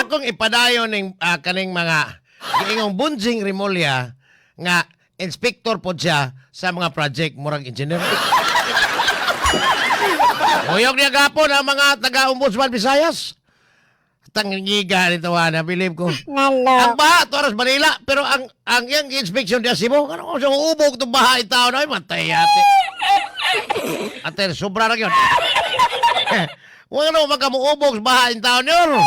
Akong ipadayon ning kaning mga giingong Bonjing Remulla nga inspector pod siya sa mga project, murag engineer. Uyog niya gapon ang mga taga-Ombudsman Visayas. Tangingiga nito na bilib ko. Nalo. Ang baha Torres Manila, pero ang iyang inspection diya Cebu, ano kung sa ubog itong baha in tao na ay matay ate. Ate, sobra na yun. Huwag ano magkamuubog sa baha in tao yun.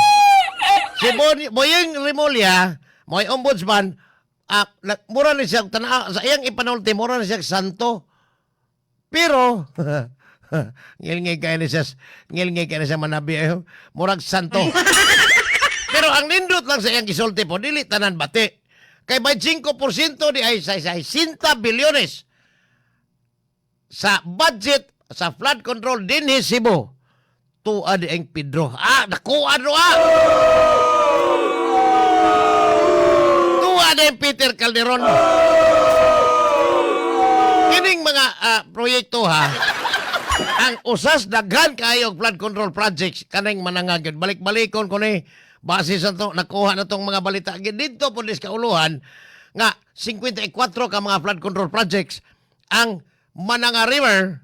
Si Boyeng Remulla, mo'y ombudsman, mura ni siya, tana, sa iyang ipanulti, mura ni siya santo. Pero, ngilngig kayo ni siya, ngilngig kayo ni siya manabi, eh, murag santo. Pero ang nindot lang sa iyang gisulti po, dili tanan bati. Kay by 5% di ay sa 60 bilyones sa budget sa flood control dinhi Cebu. Tuwa di ang Pedro. Ah, nakuha no ah! Tuwa di ang Peter Calderon. Kining mga proyekto ha, ang usas daghan kaayo og flood control projects kaning Mananga gyud. Balik-balikon ko ni base sa to nakuha na tong mga balita gid didto po dis kauluhan nga 54 ka mga flood control projects ang Mananga River.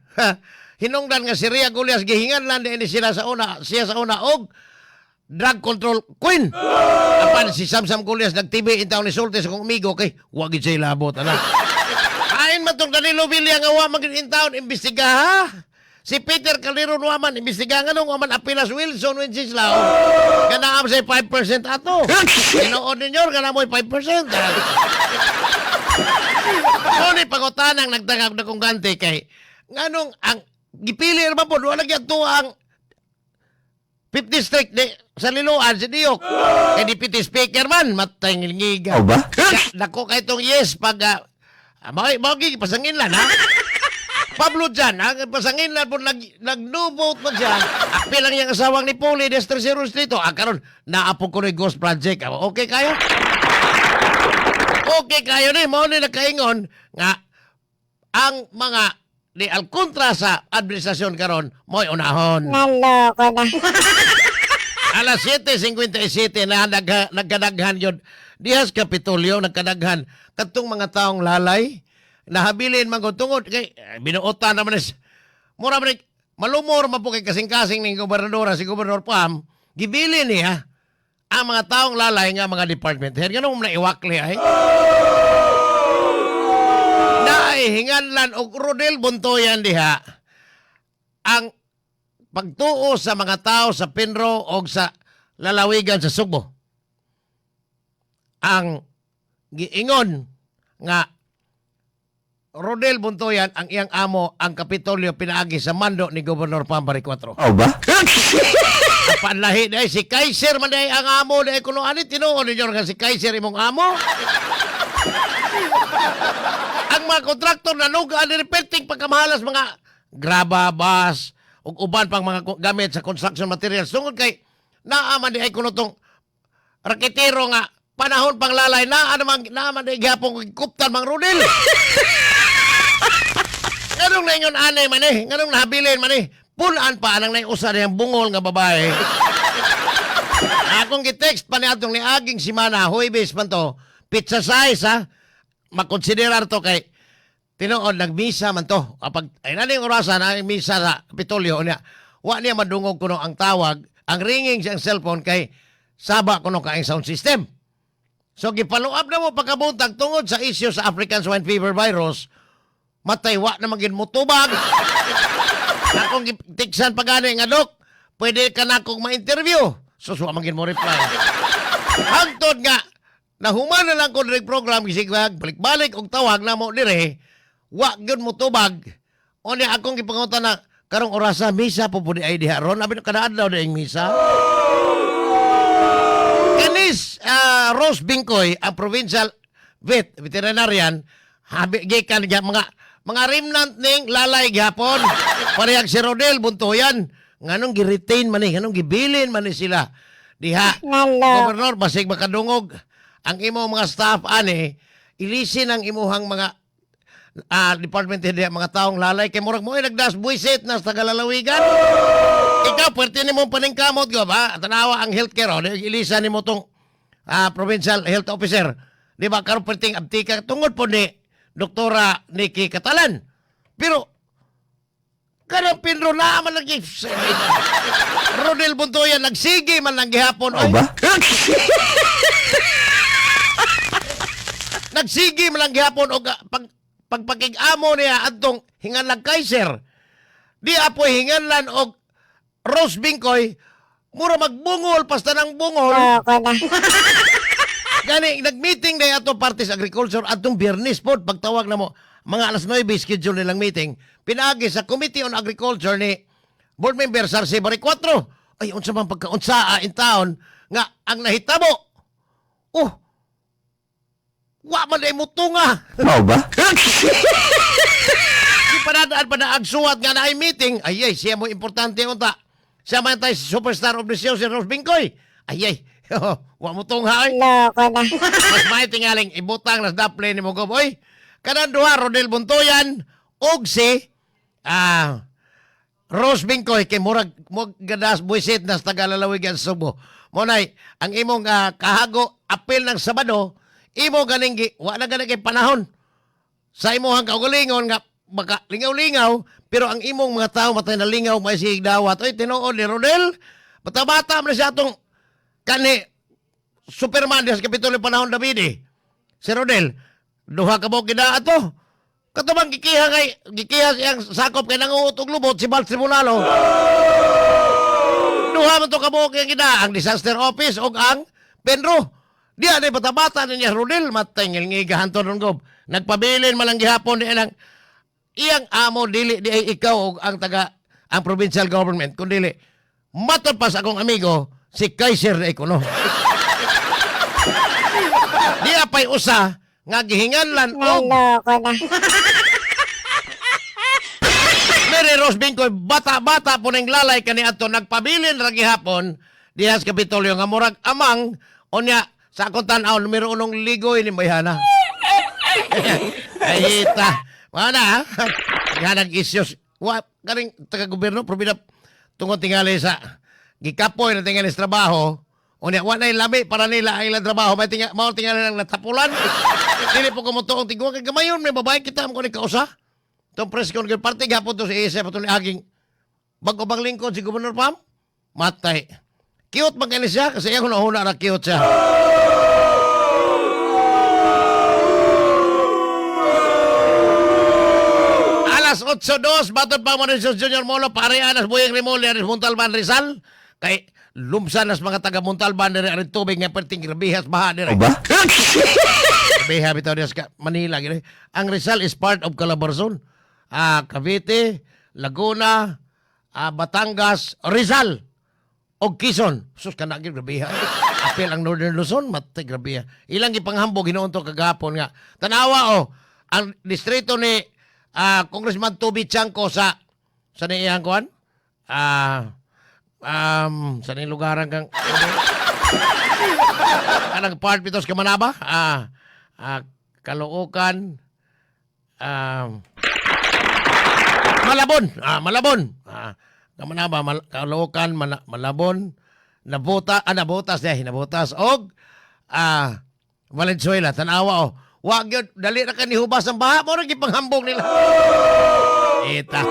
Hinungdan nga si Ria Gullas gihingan lang din sila sa una siya sa una og drug control queen. Apan si Samsam Gullas nag-TV in town ni sulti sa kong amigo kay wa gid siya labot ana. Kain man tong Danilo Villa nga wa man gid in town imbestiga ha. Si Peter Calderon wa man imbestiga, nganong wa man apilas Wilson Wenceslao nga naa sa 5% ato. Tinuod ninyo nga naa mo'y 5%. So ni pangutanang nagtangag na kong ganti kay nganong ang gipili naman po wala gyud to ang 5th District di, sa Liloan si Diok. Kay deputy speaker man, matay ngiga. O ba? Dako kay itong yes pag mao mao gi pasangin lang ha. Pablo dyan, ha? Pasangin lang po, nag no vote man siya. Apil lang yung asawang ni Poli, des Tercero Distrito. Ah, karon naapog ko ni Ghost Project. Ah, okay kayo? Okay kayo ni, mao ni nakaingon nga ang mga ni Alcontra sa administrasyon karon mo'y unahon. Naloko na. Alas 7:57 na nagkadaghan yun. Dihas Kapitolyo, nagkadaghan. Katong mga taong lalay, nahabilin man ko tungod kay binuotan naman is, mura man ni- malumor man po kay kasing-kasing ning gobernadora, si Gobernador Pam, gibili niya ang mga taong lalay nga mga department head. Ganun mo na iwakli ay. Naay hinganlan og Rodel Bontoyan diha ang pagtuo sa mga tao sa Penro o sa lalawigan sa Sugbo. Ang giingon nga Rodel Bontoyan ang iyang amo ang Kapitolyo pinaagi sa mando ni Gobernador Pam Baricuatro. O ba? Panlahi dahil si Kaiser man dahil ang amo dahil kuno ani tinuod ninyo nga si Kaiser imong amo. Ang mga kontraktor na nuga ani repenting pagkamahalas mga graba, bus ug uban pang mga gamit sa construction materials tungod kay naa man di ay kuno tong raketero nga panahon pang lalay naa naman naa man di gihapon kuptan mang Rodel. Nganong naingon anay man eh, nganong nahabilin man eh, pulaan pa anang naiusa niyang bungol nga babae. Akong gi-text pa ni atong ni aging simana, Huwebes man to, pizza size ha, makonsiderar to kay tinuod nagmisa man to. Kapag ay naning orasan ang misa sa Kapitolyo niya, wa niya madungog kuno ang tawag, ang ringing siyang cellphone kay saba kuno kaing sound system. So gi-follow up na mo pagkabuntag tungod sa issue sa African Swine Fever virus, matay wa na magin mutubag. Akong gitiksan pa gani nga, "Dok, pwede ka na akong ma-interview?" So, wa magin mo reply. Hangtod nga, nahuman na lang ko diri program, gisigwag, balik-balik og tawag na mo dire, wa gyud mo tubag. O niya akong gipangutan na, "Karong orasa, misa po po di ay diha ron. Abi kada adlaw di ang misa." Kanis Rose Bingkoy, ang provincial veterinarian, habi gikan niya mga remnant ning lalay gihapon. Parehag si Rodel Buntoyan. Nganong gi-retain man ni, nganong gibilin man ni sila diha? Nalo. Gobernador, basig makadungog ang imo mga staff ani, ilisin ang imuhang mga department head diha, mga taong lalay kay murag mo ay nagdas buisit na sa tagalalawigan. Ikaw, pwerte nimo paningkamot ko ba? Tanawa ang healthcare, oh. Ilisa nimo tong provincial health officer. Di ba, karon pwerteng abtika tungod po ni Doktora Nikki Catalan. Pero kanang Pinro na man lagi. Rodel Buntoyan nagsige man lang gihapon. Mao Oy, ba? Nagsige man lang gihapon og pagpakig-amo niya adtong hinganlan Kaiser. Di apoy hinganlan og Rose Bingkoy, mura magbungol pasta ng bungol. Loko na. Gani nag-meeting na ato party sa agriculture atong Biyernes pod pagtawag na mo mga alas 9 schedule nilang meeting, pinaagi sa Committee on Agriculture ni board member Sarsi Baricuatro. Ay, unsa man pagkaunsa in town nga ang nahitabo, oh, wa man ay mutunga. Mao ba? Di panadaan pa na agsuwat nga na ay meeting. Ay, ay, siya mo importante unta. Siya man tayo si superstar of the show, si Rose Bingkoy. Ay, ay, wa mo tungha ay. Loko na. Mas may tingaling ibutang nas daple ni mo. Oy, kanang duha, Rodel Buntoyan og si Rose Bingkoy kay murag mo gadas buisit nas tagalalawigan sa Subo. Monay, ang imong kahago apil ng Sabado, imo ganing wa na ganing kay panahon sa imong kaugalingon nga baka lingaw-lingaw, pero ang imong mga tao matay na lingaw may sig dawat. Oy, tinuod ni Rodel, bata-bata man siya atong kani Superman diya sa Kapitolyo panahon David eh. Si Rodel, duha ka mo gina ato. Katubang gikiha kay gikiha siyang sakop kay nanguot og lubot si Bal Tribunalo. Duha man to kabuok yang gina ang disaster office og ang Penro. Diya ni bata-bata niya Rodel matay ngigahan to ron gob. Nagpabilin man lang gihapon di ang iyang amo, dili di ay ikaw og ang taga ang provincial government kun dili matod pa sa akong amigo si Kaiser na ikuno. Di apay usa nga gihinganlan og Naloko na. Mary Rose Bingkoy, bata-bata po ning lalay kani adto nagpabilin ra gihapon diha sa Kapitolyo nga murag amang unya sa akong tan-aw numero unong ligoy ni Bayhana. Ay ita. Wala ha. Nga nag-issues. Wa kaning taga-gobyerno probida tungod tingali sa gikapoy na tingali sa trabaho. Unya wa nay lami para nila ang ilang trabaho, may tinga mao tingali lang natapulan. Dili po kumutuong tigwa kay gamayon may babae kita mo ni kausa. Itong press con kay party gapon to si Isa pa to ni aging bago bang lingkod si Governor Pam? Matay. Cute man kani siya kasi iyang huna-huna ra cute siya. Alas 8:02, batod pa mo ni Jesus Junior Molo, pare anas Buyeng Rimulya, anas Montalban Rizal. Kay lumsan nas mga taga Montalban diri aring tubig nga perting grabihas baha diri. Mao ba? Grabe bitaw diya sa Manila gini. Ang Rizal is part of Calabarzon. Cavite, Laguna, Batangas, Rizal og Quezon. Sus kana gyud grabe ha. Apil ang Northern Luzon, matay grabe ha. Ilang gipanghambog hinuon to kagahapon nga. Tanawa oh, ang distrito ni Congressman Toby Tiangco sa niyang kuan? Sa niyang lugaran kang anang part bitaw sa Kamanaba? Caloocan, Malabon, Malabon. Kamanaba, Caloocan, Malabon, Nabota, Nabotas deh, Nabotas og Valenzuela, tanawa oh. Wa gyud dali ra ka nihubas ang baha mo ra gipanghambog nila. Eta.